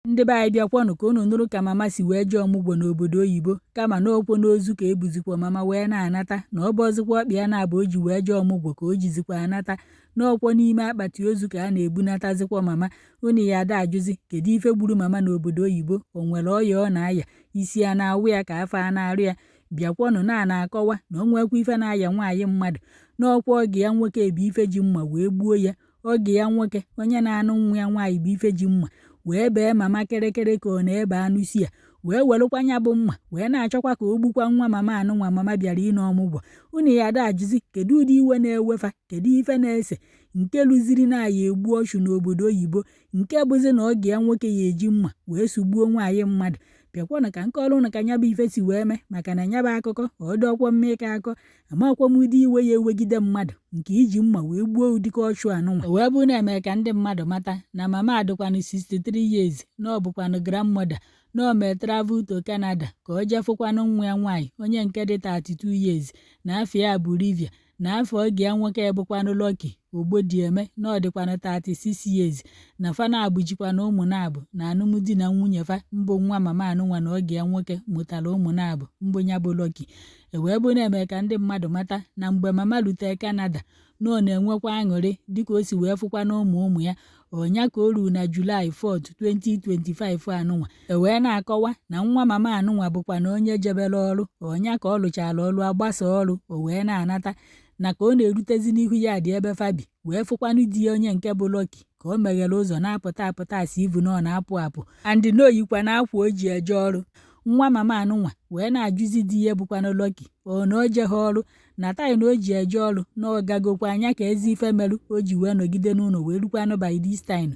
Ndị be anyị, bịakwanụ ka unu nụrụ ka mama si wee jee ọmụgwọ n'obodo oyibo, kama na okwo n'ozu ka ebuzikwa mama wee na-anata, na ọ bụzikwa ọkpa ya na-abụ o ji wee jee ọmụgwọ ka o jizikwa anata, n'ọkwọ n'ime akpati ozu ka a na-ebunatazikwa mama. Unu ya ada ajụzi, kedu ife gburu mama n'obodo oyibo? O nwere ọya ọ na-aya? Isi a na-awụ ya ka afọ a na-arụ ya? Bịakwanụ na na-akọwa na o nwekwa ife na-aya nwaanyị mmadụ, n'ọkwa ọgọ ya nwoke bụ ife ji mma wee gbuo ya. Ọgọ ya nwoke, onye na-anụ nwa ya nwaanyị, bụ ife ji mma wee bee mama kịrịkịrị ka ọ na-ebe anụ si ya, wee welụkwa nya bụ mma wee na-achọkwa ka o gbukwa nwa mama anụnwa mama bịara ịnọ ọmụgwọ. Unu ya ada ajụzi, kedu ụdị iwe na-ewefa? Kedu ife na-ese nke lụziri na ya egbu ọchụ n'obodo oyibo, nke bụzi na ọgọ ya nwoke ya eji mma wee sugbuo nwaanyị mmadụ? Bịakwanụ ka m kọọrọ unu ka nya bụ ife si wee mee, maka na nya bụ akụkọ ọ dọkwọ mma ịkọ akọ. Amakwa m ụdị iwe ya ewegide mmadụ nke iji mma wee gbuo ụdịka ọchụ anụnwa. O wee bụrụ na-eme ka ndị mmadụ mata na mama adịkwanụ 63 years, na ọ bụkwanụ grandmother, na o mee travel to Canada ka o jee fụkwanụ nwa ya nwaanyị, onye nke dị 32 years, na afọ ya bụ Rivia, na afọ ọgọ ya nwoke bụkwanụ Lucky Ogbodieme, na ọ dịkwanụ 36 years, na fa na-abụ jikwanụ ụmụ na-abụ na alụmdi na nwunye fa mbụ. Nwa mama anụnwa na ọgọ ya nwoke mụtara ụmụ na-abụ mbụ ya bụ Lucky. E wee bụ na-eme ka ndị mmadụ mata na mgbe mama rute Canada, na ọ na-enwekwa aṅụrị dịka o si wee fụkwa na ụmụ ụmụ ya ọnya ka o ruru na July 4, 2025 anụnwa. E wee na-akọwa na nwa mama anụnwa bụkwa na onye jebere ọrụ ọnya ka ọ lụchara ọrụ agbasa ọrụ, o wee na-anata, na ka ọ na-erutezi n'ihu ya dị ebe fabi, wee fụkwanụ di ya, onye nke bụ Lucky, ka o meghere ụzọ na-apụta apụta, asị ivu na ọ na-apụ apụ and na oyikwa na akwa o ji eje ọrụ. Nwa mama anụnwa wee na-ajụzi di ya bụkwanụ Lucky, ọ na o jeghe ọrụ na time o ji eje ọrụ, na ọ gagokwa anya ka ezi ife merụ o ji wee nọgide n'ụlọ wee rukwanụ by this time.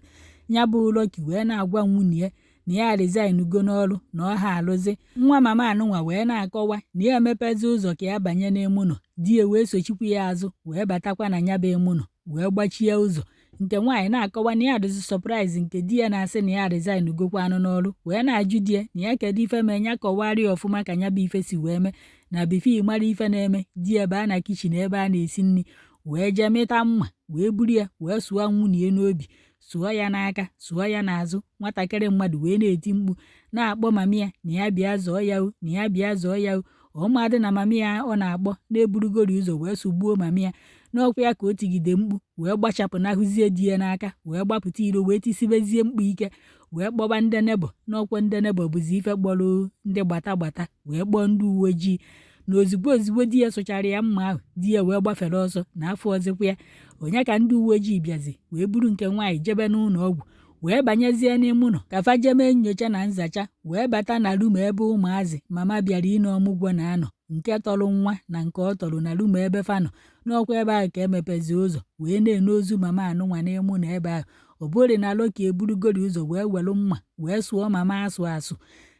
Ya bụ Lucky wee na-agwa nwunye ya na ya resign go n'ọrụ, na ọ ha alụzi. Nwa mama anụnwa wee na-akọwa na ya emepezi ụzọ ka ya banye n'ime ụlọ, di ya wee sochikwa ya azụ wee batakwa na ya bụ ime ụlọ wee gbachie ụzọ. Nke nwaanyị na-akọwa na ya dịzi surprise nke di ya na-asị na ya resign gokwanụ n'ọrụ, wee na-ajụ di ya na ya kedu ife mee ya, kọwara ya ọfụma ka ya bụ ife si wee mee. Na before mara ife na-eme, di ya baa na kitchen ebe a na-esi nri wee jee mịta mma, wee buru ya wee sụọ nwunye ya n'obi, sụọ ya n'aka, sụọ ya n'azụ. Nwatakịrị mmadụ wee na-eti mkpu na-akpọ mami ya na ya bịa zọọ ya o, na ya bịa zọọ ya o. Ọmadị na mami ya ọ na-akpọ na-eburugori ụzọ wee sụgbuo mami ya n'ọkwa ya ka o tigide mkpu wee gbachapụ n'ahụzie di ya n'aka, wee gbapụta iro, wee tisibezie mkpu ike, wee kpọba ndị neighbour n'ọkwa. Ndị neighbour bụzi ife kpọrọ ndị gbata gbata, wee kpọọ ndị uwe ojii, na ozugbo ozugbo di ya sụchara ya mma ahụ, di ya wee gbafere ọsọ na afọ ọzọkwa ya onye ka ndị uwe ojii bịazi wee buru nke nwaanyị jebe n'ụlọ ọgwụ, wee banyezie n'ime ụlọ ka fa jee mee nyocha na nzacha, wee bata na room ebe ụmụazị mama bịara ịnọ ọmụgwọ na-anọ, nke tọrọ nwa na nke ọ tọrọ na room ebe fa nọ n'ọkwa. Ebe ahụ ka emepezi ụzọ wee na-ene ozu mama anụnwa n'ime ụlọ ebe ahụ. Ọ bụrụ na Lucky eburugori ụzọ wee welu mma wee sụọ mama asụ asụ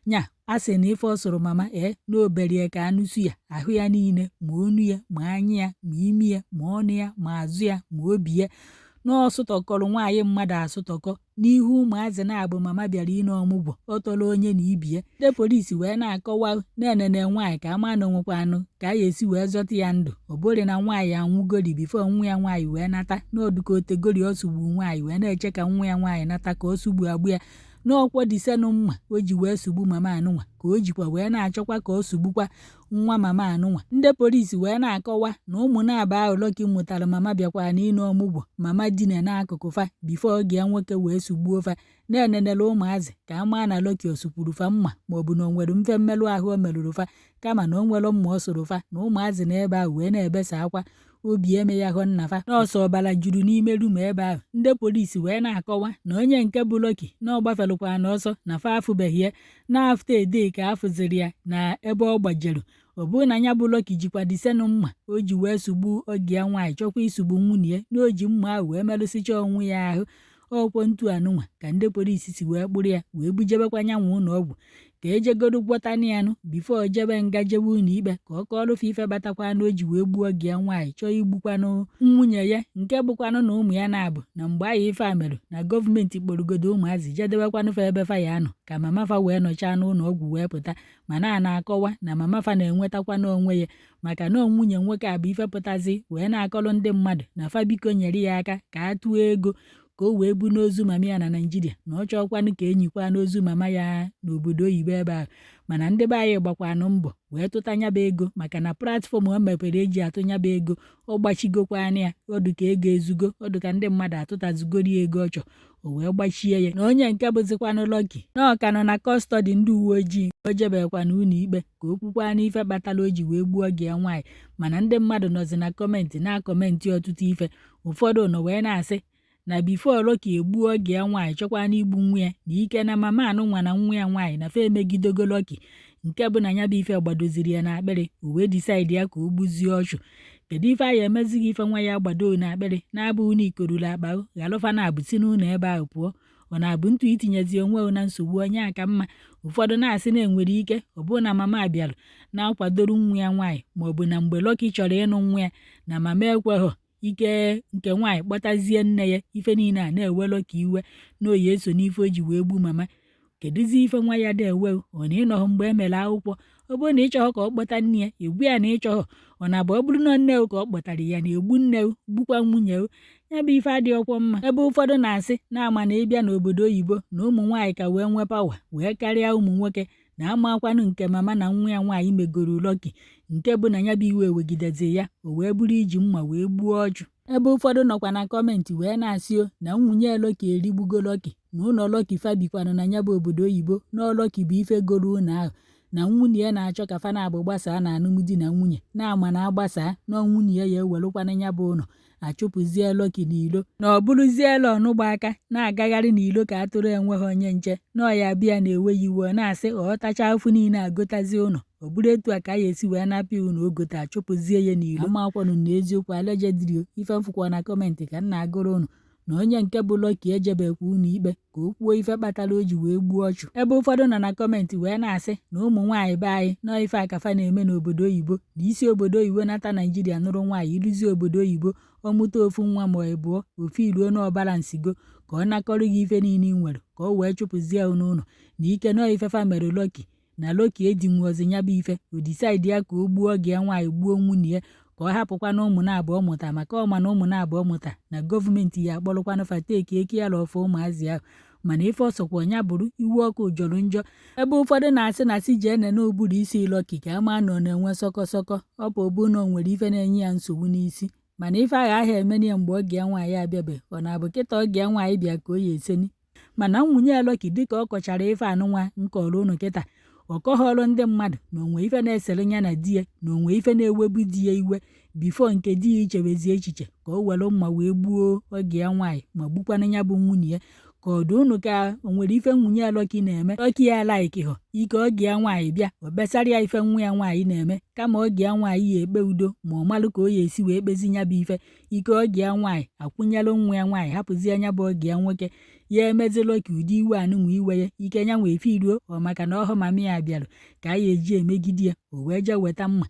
nya, a sị na ife ọ sụrụ mama ee na oberie ka anụsu ya ahụ ya niile, ma onu ya, ma anya ya, ma imi ya, ma ọnụ ya, ma azụ ya, ma obi ya, na ọ sụtọkọrọ nwaanyị mmadụ asụtọkọ n'ihu ụmụazị na-abụ mama bịara ịnọ ọmụgwọ ọ tọrọ onye na ibi ya. Ndị polisi wee na-akọwa na-enene nwaanyị ka ama na onwekwanụ ka a ga-esi wee zọta ya ndụ. Ọ bụrụ na nwaanyị anwụgori before nwa ya nwaanyị wee nata, n'ọdụka otegori ọ sụgbu nwaanyị wee na-eche ka nwa ya nwaanyị nata ka ọ sụgbu agbụ ya n'ọkwọ disenụ mma o ji wee sugbu mama anụnwa, ka o jikwa wee na-achọkwa ka ọ sugbukwa nwa mama anụnwa. Ndị polisi wee na-akọwa na ụmụ na-aba ahụ Lucky mụtara mama bịakwara n'ịnọ ọmụgwọ mama dina n'akụkụ fa before ọgọ ya nwoke wee sugbuo fa, na-enenere ụmụazị ka a maa na Lucky o sukwuru fa mma maọbụ na o nwere mfe mmerụ ahụ o merụrụ fa, kama na o nwere mma ọ sụrụ fa, na ụmụazị na ebe ahụ wee na-ebesa akwa obi eme ya hụ nna fa nọọsụ ọbara juru n'ime room ebe ahụ. Ndị polisi wee na-akọwa na onye nke bụ Lucky na ọ gbafelụkwa n'ọsọ, na fa afụbeghị ya, na after a day ka afụziri ya na ebe ọ gbajere. Ọ bụrụ na ya bụ Lucky jikwa disenụ mma o ji wee sugbu ọgọ ya nwaanyị chọkwa isugbu nwunye ya, na o ji mma ahụ wee merụsịcha onwe ya ahụ. Ọkwọ ntu anụnwa ka ndị polisi si wee kpụrụ ya wee bujebekwa nyanwa ụlọ ọgwụ ka ejegodo gwọtana ya nụ before jebe nga, jebe ụlọ ikpe ka ọ kọọrọ fa ife batakwa na o ji wee gbuo ọgọ ya nwaanyị, chọọ igbukwanụ nwunye ya, nke bụkwanụ na ụmụ ya na-abụ na mgbe ahụ ife a merụ na gọọmenti kpọrọgodo ụmụazị jedebekwanụ fa ebe fa ya anọ ka mama fa wee nọchaa n'ụlọ ọgwụ wee pụta. Mana a na-akọwa na mama fa na-enwetakwa n'onwe ya, maka na nwunye nwoke a bụ ife pụtazi wee na-akọrọ ndị mmadụ na fa biko nyere ya aka ka a tụọ ego. ka o wee bu n'ozu mama ya na Naịjirịa, na ọ chọọkwanụ ka enyikwa n'ozu mama ya n'obodo oyibo ebe ahụ. Mana ndị be anyị gbakwanụ mbọ wee tụta nyaba ego, maka na platform o mepere eji atụ nyaba ego ọ gbachigokwanụ ya. Ọ dị ka ego ezugo, ọ dị ka ndị mmadụ atụtazugori ego ọ chọ, o wee gbachie ya. Na onye nke bụzikwanụ Lucky, na ọ ka nọ na custody ndị uwe ojii, o jebekwana ụlọ ikpe ka o kwukwa n'ife kpatara o ji wee gbuo ọgọ ya nwaanyị. Mana ndị mmadụ nọzi na comment na-acomment ọtụtụ ife. Ụfọdụ nọ wee na-asị na before Lucky egbuo ọgọ ya nwaanyị, chọkwana igbu nwa ya, na ike na mama anụnwa na nwa ya nwaanyị na fa emegidego Lucky, nke bụ na ya bụ ife gbadoziri ya n'akpịrị, o wee decide ya ka o gbuzie ọchụ. Kedu ife a ya emezighị ife nwa ya gbado n'akpịrị na-abụghị na ikoruru akpa ghalụfa na-abụ si n'ụlọ ebe ahụ pụọ? Ọ na-abụ ntụ itinyezi onwe na nsogbu onye aka mma. Ụfọdụ na-asị na enwere ike ọ bụrụ na mama bịara na-akwadoro nwa ya nwaanyị, maọbụ na mgbe Lucky chọrọ ịnụ nwa ya na mama ekweghọ, ike nke nwaanyị kpọtazie nne ya, ife niile a na-ewe Lucky iwe na oyi eso n'ife o ji wee gbu mama. Kedụzi ife nwa ya dị ewe? Ọ na ịnọghọ mgbe e mere akwụkwọ? Ọ bụrụ na ị chọghọ ka ọ kpọta nne ya, egwu ya na ịchọghọ. Ọ na-abụ ọ bụrụ na nne ka ọ kpọtara ya na-egbu nne, gbukwa nwunye ya, bụ ife adịghịkwa mma. Ebe ụfọdụ na-asị na-ama na ịbịa n'obodo oyibo na ụmụ nwaanyị ka wee nwee power wee karịa ụmụ nwoke, na amakwanụ nke mama na nwa ya nwaanyị megoro Lucky, nke bụ na ya bụ iwe wegidezi ya, o wee bụrụ iji mma wee gbuo ọchụ. Ebe ụfọdụ nọkwa na comment wee na-asị o na nwunye Lucky erigbugo Lucky, na ụlọ Lucky fabikwanụ na ya bụ obodo oyibo, na Lucky bụ ife goro ụlọ ahụ, na nwunye ya na-achọ ka fa na-abụ gbasaa na alụmdi na nwunye, na-ama na agbasaa na nwunye ya ya ewelụkwana ya bụ ụlọ, achụpụzie Lucky n'ilo, na ọ bụrụziela ọnụgba aka na-agagharị n'ilo ka atụrụ enweghị onye nche, na ọya bịa na-ewe ya iwe. Ọ na-asị ọ tacha afụ niile agotazi ụlọ, ọ bụrụ etu a ka a ya esi wee napịa ụlọ ogote, achụpụzie ya n'ilo. Amakwanụ na eziokwu allegedly. Ife mfụkwa na comment ka m na-agụrụ ụnụ, na onye nke bụ Lucky ejebekwa ụlọ ikpe ka o kwuo ife kpatara o ji wee gbuo ọchụ. Ebe ụfọdụ nọ na comment wee na-asị na ụmụ nwaanyị be anyị nọọ ife akafa na-eme n'obodo oyibo, na isi obodo oyibo nata Naijiria nụrụ nwaanyị, iruzi obodo oyibo, ọmụta ofu nwa ma ịbụọ, ofu iruo na ọbara nsigo ka ọ nakọrọ gị ife niile ị nwere, ka ọ wee chụpụzie n'ụlọ, na ike nọọ ife fa mere Lucky, na Lucky edinwuozi ya bụ ife, o decide ya ka o gbuo ọgọ ya nwaanyị, gbuo nwunye ya, ka ọ hapụkwa na ụmụ na-abụọ mụta, maka ọma na ụmụ na-abụọ mụta na gọọmenti ya akpọrọkwanụ fa take care of ụmụazị ahụ. Mana ife ọsọkwa ya bụrụ, iwe ọkụ jọrọ njọ. Ebe ụfọdụ na-asị na si jee nene ụbụrụ isi Lucky ka ama na ọ na-enwe sọkọsọkọ, ọ bụ bụ na o nwere ife na-enye ya nsogbu n'isi. Mana ife agha ahụ emeni ya mgbe ọgọ ya nwaanyị abịabe, ọ na-abụ kịta ọgọ ya nwaanyị bịa ka o ya eseni. Mana nwunye Lucky, dịka ọ kọchara ife anụnwa nkọrọ ụnụ kịta, ọ kọghọrọ ndị mmadụ na onwe ife na-esere ya na di ya, na onwe ife na-ewebu di ya iwe before nke di ya ichewezi echiche ka o were mma wee gbuo ọgọ ya nwaanyị ma gbukwana ya bụ nwunye ya. Ka ọ dị ụnụ ka o nwere ife nwunye Lucky na-eme Lucky ya likehọ, ike ọgọ ya nwaanyị bịa o kpesara ya ife nwa ya nwaanyị na-eme, kama ọgọ ya nwaanyị ya ekpe udo ma ọ malụ ka o ya esi wee kpezi ya bụ ife, ike ọgọ ya nwaanyị akwụnyelụ nwa ya nwaanyị, hapụzie ya bụ ọgọ ya nwoke ya emezi Lucky ụdị iwe anụnwa iwe ya, ike ya nwee firuo ọ maka na ọhụ mama ya bịarụ ka a ya eji emegide ya, o wee jee weta mma.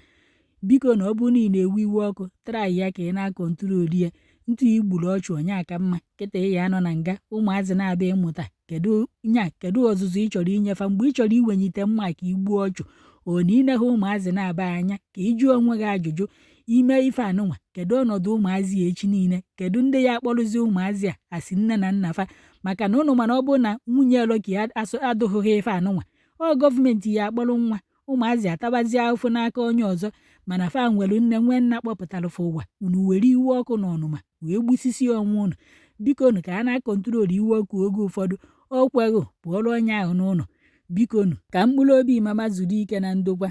Biko, na ọ bụrụ na ị na-ewe iwe ọkụ, try ya ka ị na-acontrol ya. Ntụ igburu ọchụ onye aka mma kịta ị ya anọ na nga. Ụmụazị na-abịa ịmụta, kedu nya, kedu ọzụzụ ị chọrọ inyefa mgbe ị chọrọ iwenyite mma ka ị gbuo ọchụ? Ọ na ineghe ụmụazị na-aba anya ka ị jụọ onwe gị ajụjụ ime ife anụnwa, kedu ọnọdụ ụmụazị ya echi niile? Kedu ndị ya akpọrụzi ụmụazị a asị nne na nna fa? Maka na ụnụ mana ọ bụrụ na nwunye Lucky adụghị ife anụnwa, ọ gọọmenti ya akpọrọ nwa ụmụazị atabazie ahụfụ n'aka onye ọzọ. Mana fa nwere nne, nwee nna kpọpụtara fa ụwa. Unu were iwe ọkụ na ọnụma wee gbusisi onwe unu. Bikonu, ka a na-acontrol iwe ọkụ oge ụfọdụ. O kweghị, pụọrọ onye ahụ n'ụlọ. Bikonu, ka mkpụrụ obi mama zuru ike na ndokwa.